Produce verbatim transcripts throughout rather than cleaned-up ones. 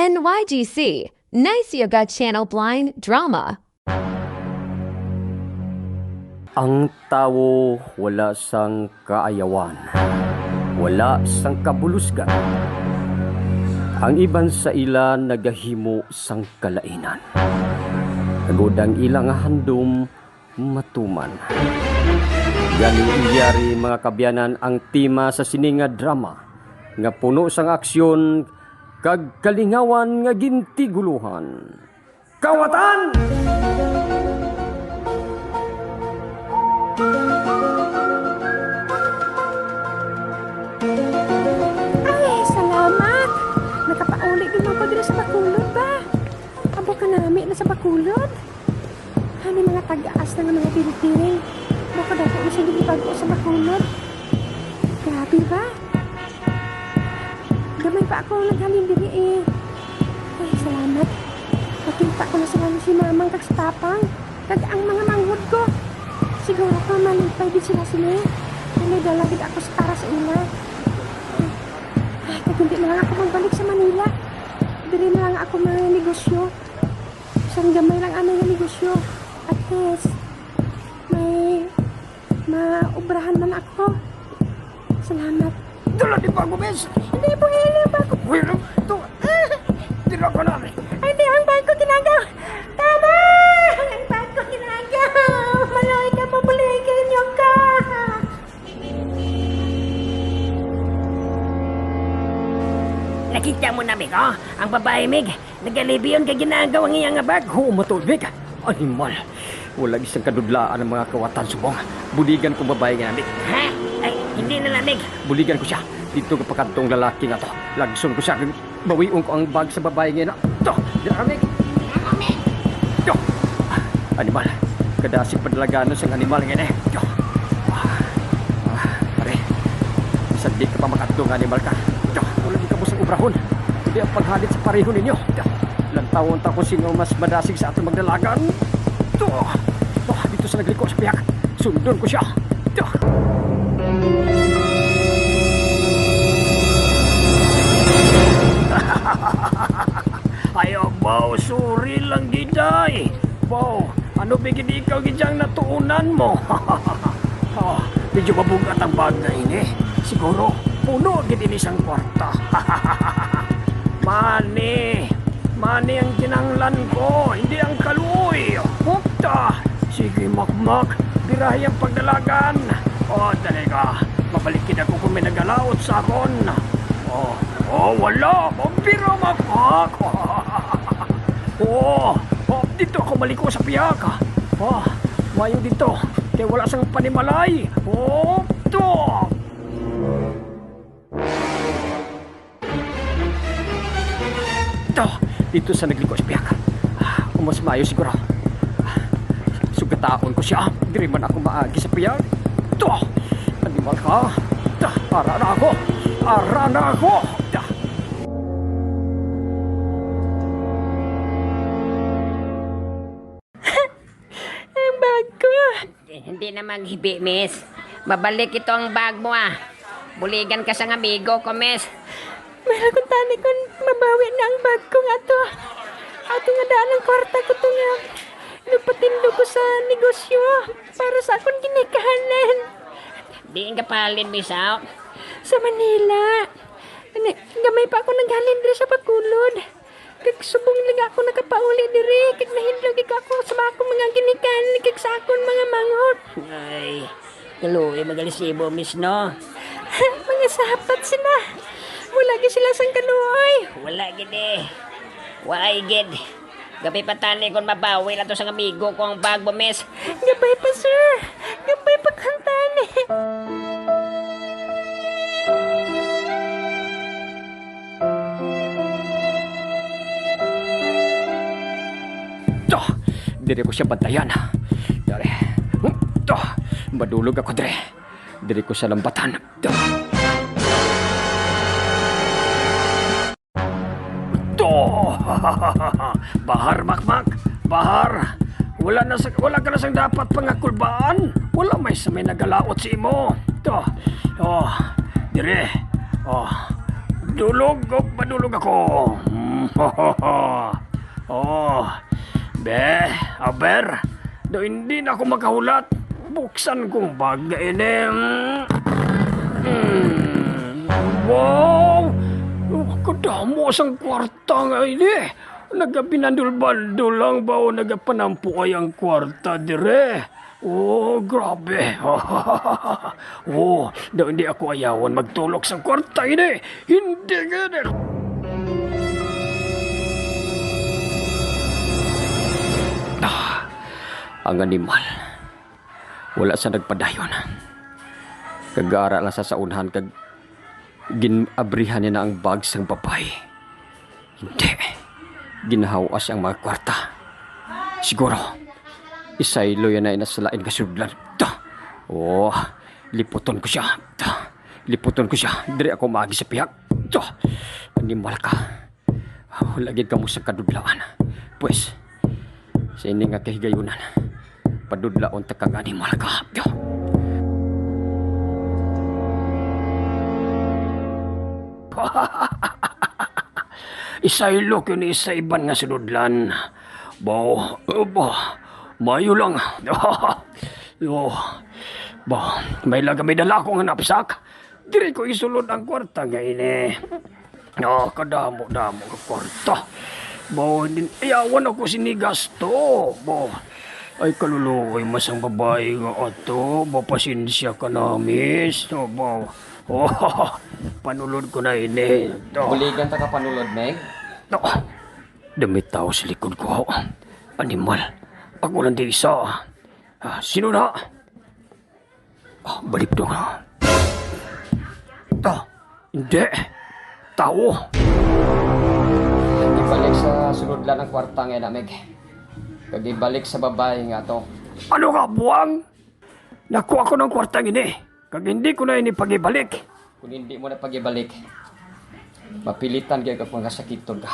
N Y G C, Nice Yoga Channel Blind Drama. Ang tawo wala sang kaayawan, wala sang kabulusgan. Ang iban sa ila nagahimo sang kalainan, agod ang ila nga handom matuman. Gani, yari, mga kaabyanan, ang tema sa sini nga drama nga puno sang aksyon kag kalingawan nga gintigulohan Kawatan! Ay, salamat! Nakapauli din ako diri sa Bacolod ba? Abo ka nami na sa Bacolod? Ano mga tag-aas na nga mga building? Baka dapat mo siya dili bago sa Bacolod. Grabe ba? Gamay pa ako naghalin diri eh. Ay, salamat. Makita ko na sila ni si Mamang kag si Papang. Kag ang mga manghod ko. Siguro ko malipay din sila sini. Kay may dala gid ako sa para sa ila. Ay, kag hindi na lang ako magbalik sa Manila. Diri na lang ako mga negosyo. Sang gamay lang ano yung negosyo. At least, may maubrahan man ako. Salamat. Dala ni Pago, miss. Hindi po, hindi pa ako. Uy, ano to? Ah, dira ka na. Ay, di ang bag ko ginagaw. Tama! Ang bag ko ginagaw. Maloy ka, pabuligin niyo ka. Nakita mo na, Mig, oh? Ang babae, Mig, nagalibiyon kay ginagaw ang iya nga bag. Oo, matulbig. Animal. Wala isang kadudlaan ang mga kawatan subong. Buligan kong babae nga, Mig. Ha? Ay, hindi na lang, Mig. Buligan ko siya. Dito ka pakadtong lalaki nga to. Lagson ko siya. Bawion ko ang bag sa babae nga ina. To, dira, Mig. To. Ah, animal. Kadasig padalaganon sang animal nga ini. To. Ah, ah, pare. Bisan di ka pa makadto nga animal ka. To. Wala di ka mo sang obrahon. Kundi ang paghalit sa pareho ninyo. To. Lantawon ta kung sino mas madasig sa aton magdalagan. To. To, dito sa nagliko sa pihak. Sundon ko siya. To. Ay, abaw, sorry lang gid, ay. Baw, ano ba gid ikaw gid ang natuunan mo? Ah, medyo mabugat ang bag na ini. Siguro, puno gid ini sang kwarta. Money, money ang kinahanglan ko, hindi ang kaluoy. Hupta! Sige, Makmak, birahi ang pagdalagan. O, dali ka. Mabalik gid ako kung may nagalaot sa akon. O, o, wala. Mabira, Makmak. O, o, dito ako maliko sa pihak. O, mayo dito. Kay wala sang panimalay. O, to. To, dito sa nagliko sa pihak. Ah, mas maayo siguro. Sugataon ko siya. Diri man ako maagi sa pihak. To, animal ka. Ta, ara na ako. Ara na ako. Ta. Ang bag ko. Hindi na maghibi, miss. Mabalik ito ang bag mo, ah. Buligan ka sang amigo ko, miss. Pero kung tani kun mabawi na ang bag ko nga to. Ato nga daan ang kwarta ko to nga nagpatindog ko sa negosyo para sa akon ginikahanan. Diin ka pahalin, miss, ah? Sa Manila. Ani, gamay pa ako naghalin diri sa Bacolod. Kag subong lang ako nakapauli diri, kag nahidlog gid ako sa akon mga ginikanan kag sa akon mga manghod. Ay, kaluoy magalisibo, miss, no? Mga sapat sila. Wala gid sila sang kaluoy. Wala gid eh. Why gid? Gabay pa tani kung mabawi lang to sang amigo ko ang bag mo, miss. Gabay pa, sir. Gabay pa kantani. To, diri ko siya bantayan. Dari. To, madulog ako diri. Diri ko siya lambatan. To! To! Bahar, Makmak! Bahar! Wala na sa, wala ka na sang dapat pangakulbaan. Wala may sa may nagalaot sa imo. To. Oh, dire. Oh. Dulog og madulog ako. Hmm. Oh, be, aber, daw hindi na ako makahulat. Buksan kong bag nga ini. Hmm. Wow! Oh, kadamo sang kwarta nga ini. Nagabinandol-bandol lang ba o nagapanampuay ang kwarta dire? Oh, grabe. Oh, daw hindi ako ayawan magtulok sang kwarta ini. Hindi gid. Ah, ang animal. Wala sa nagpadayon. Kagara lang sa sa unhan kag gin-abrihan niya na ang bag sang babayi. Hindi. Ginahawas ang mga kwarta. Siguro, isaylo yan na ina sa lain nga sudlan. Ta! Oh, liputon ko siya. Ta! Liputon ko siya. Diri ako maagi sa pihak. Ta! Animal ka. Wala gid kamo sa kadudlaan. Pues, sa ini nga kahigayunan, padudlaon ta ka nga animal ka. Ta! Isaylo ko ni sa iban nga sinudlan. Baw, baw, mayo lang. Oh, baw, may lang kami dala ko nga napsak. Diri ko isulod ang kwarta nga ini. Oh, kadamo-damo nga kwarta. Baw, din, ayawan ako sini gasto. Baw, ay kaluluoy masang babayi nga ato. Baw, pasensya ka na, miss. Oh, baw. Oh, panulod ko na ini. To. Buligan ta ka panulod, Meg? To. Dami tao sa likod ko. Animal. Ako lang di isa. Ah, sino na? Ah, balik to nga. To. Hindi. Tao. Ibalik sa sulod lang ang kwarta nga na, Meg. Kag ibalik sa babayi nga to. Ano ka, buang? Nakuha ko ng kwartang ini, kag hindi ko na ini pag-ibalik. Kung hindi mo na pag-ibalik, mapilitan gyud ako nga sakiton ka.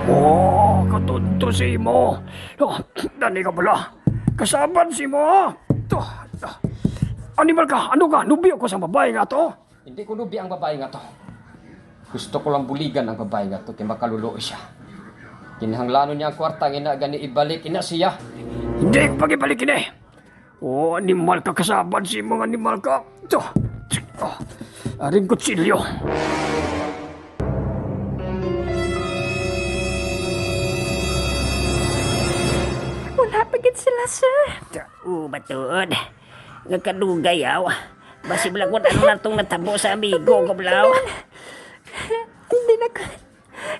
Oh, katonto si imo. Oh, dani ka bala. Kasabad si imo, ha? To, to. Animal ka, ano ka? Nubyo ko sa babae nga to? Hindi ko nubi ang babae nga to. Gusto ko lang buligan ang babae nga to kay makaluluoy siya. Kinahanglanon niya ang kwarta nga ina gani ibalik ina siya. Hindi ko pag-ibalik ini. Oh, animal ka, kasabad si mga animal ka. To. Oh, aring kutsilyo. Wala pa gid sila, sir. Oh, matuod. Nga kadugay, aw. Basi bala kung ano na tong natabo sa amigo ko, bala, aw. Hindi na ko,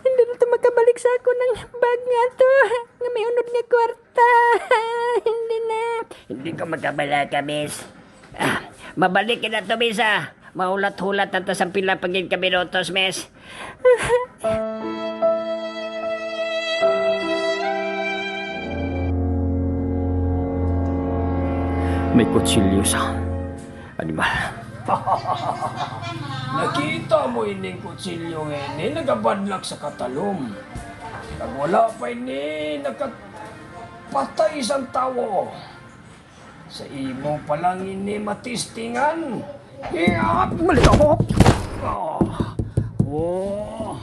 hindi na to makabalik sa ako ng bag nga to. Nga may unod nga kwarta. Hindi na. Hindi ko magkabalaka, miss. Ah, mabalik na to, miss, ah. Mahulat-hulat na ta sa pila pa gid ka minutos, miss. May kutsilyo sa animal. Nakita mo ining kutsilyo nga ini nagabadlak sa katalom. Kag wala pa ini nakapatay sang tawo. Sa imo pa lang ini matistingan. Iyap! Malihok! Oh. Oh.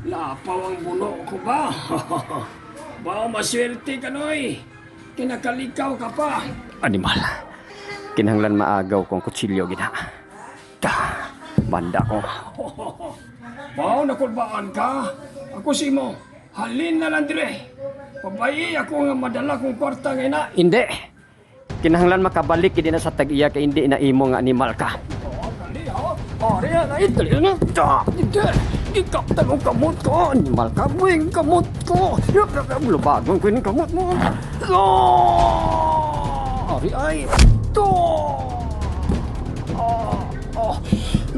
Lapaw ang buno ko ba? Ba, maswerte ka, Noy. Kinakalikaw ka pa. Animal. Kinahanglan maagaw ko ang kutsilyo, gina. Ta, banda ko. Ba, nakulbaan ka? Ako si mo. Halin na lang dire. Pabayi ako nga madala kong kwarta nga ina. Hindi. Kinahanglan makabalik gid na sa tag-iya kay hindi na imo nga animal ka. Oh, dali, ha? Ari, ha? Ay, dali na. Ah, hindi. Gikaptan ang kamot ko. Animal ka, buwing kamot ko. Lubagon ko yung kamot mo. Ah! Ari, ay. To! Ah, ah.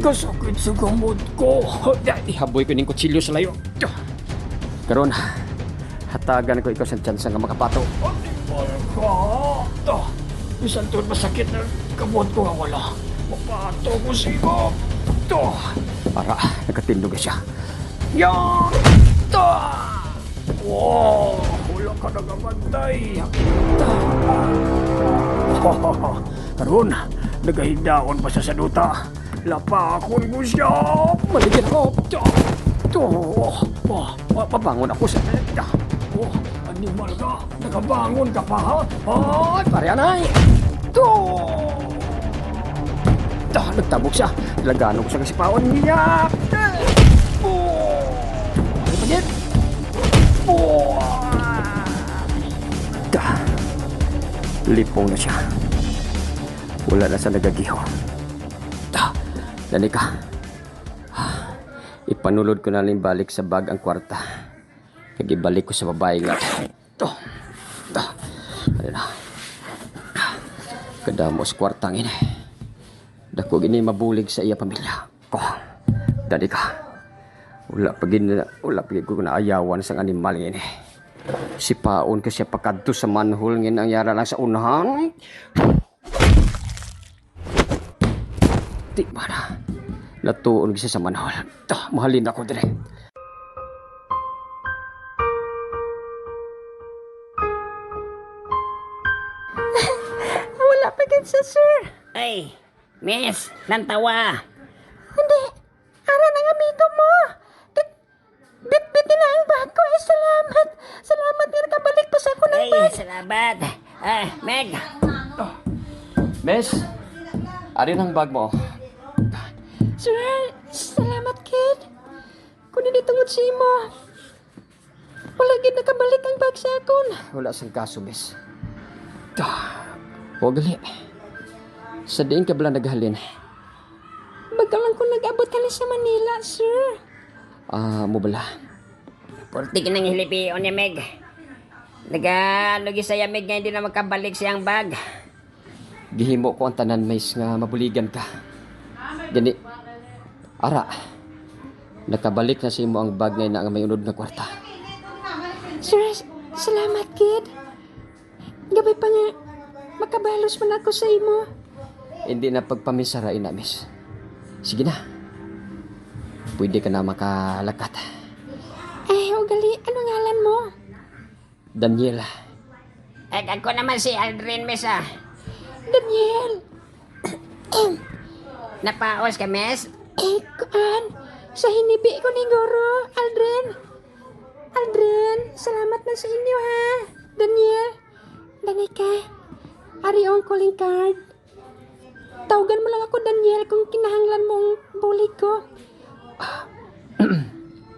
Gasakit sa kamot ko. Ay, ihaboy ko ning kutsilyo sa layo. Karon, hatagan ko ikaw sa tsansa nga makapato. Animal ka! Ta, bisan tuod masakit na kamot ko nga wala. Mapato ko sa imo! Ta! Para, nakatindog na siya. Ya! Ta! Wow! Wala ka nagabantay! Ta! Karon, nagahidaon pa sa saduta. Lapakon ko siya! Maligid ako! Ta! To, oh, oh, oh, mabangon ako sa, ah, oh, animal ka, nakabangon ka pa, ha? Ay, pare, anay! To! Ah, nagtabog siya. Lagano ko sa kasipaon niya. Oh! Ano pa gid? Oh! Da. Lipong na siya. Wala na sa nagagiho. Da. Dali ka. Ipanulod ko na lang balik sa bag ang kwarta. Kag ibalik ko sa babae nga. To. To. Ano na? Kadamo sa kwarta nga ini. Dako gini mabulig sa iya pamilya. Ko. Dali ka. Wala pa gid, wala pa gid ko naayawan sang animal nga ini. Sipaon ko siya pakadto sa manhole nga nangyara lang sa unahan. Di ba na? Natuon siya sa manhole. Ta, mahalin ako dire. Wala pa gid siya, sir. Ay, miss, lantawa. Hindi. Ara ang amigo mo. Bit-, bitbit na ang bag ko. Ay, salamat. Salamat nga nakabalik pa sa akon ang bag. Ay, salamat. Ah, Meg. Miss, ari ang bag mo. Sir, salamat, kid. Kung hindi tungod sa imo, wala gid nakabalik ang bag sa akon. Wala sang kaso, miss. Ah, o gali. Sa diin ka bala naghalin? Baga lang ko nag-abot halin sa Manila, sir. Ah, mo bala? Purti ka nang hilipion niya, Meg. Nagalugi saya, Meg, nga hindi na makabalik siyang bag. Gihimo ko ang tanan, miss, nga mabuligan ka. Gani, ara, nakabalik na sa imo ang bag nga ina nga may unod nga kwarta. Sir, salamat, kid. Gabay pa nga, makabalos man ako sa imo. Hindi na pagpamisara ina, miss. Sige na. Pwede ka na makalakat. Eh, ugali, ano ngalan mo? Daniel. Eh, ako naman si Aldrin, miss, ah. Daniel! Napaos ka, miss? Eh, kuan, sa hinibi ko ni Guro, Aldrin. Aldrin, salamat na sa inyo, ha. Daniel, Danica, ari ang calling card. Tawgan mo lang ako, Daniel, kung kinahanglan mong bulig ko.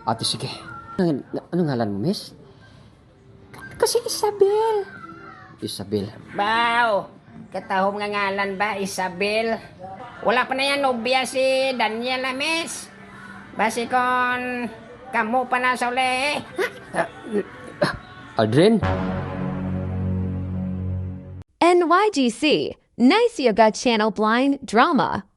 Ate, sige. Ano, ano ngalan mo, miss? Ako si Isabel. Isabel. Baw, katahom nga ngalan ba, Isabel? Wala pa na yan nobya si Daniel na, miss. Basi kon kamo pa na sa uli. Aldrin? N Y G C, Nice Yoga Channel Blind Drama.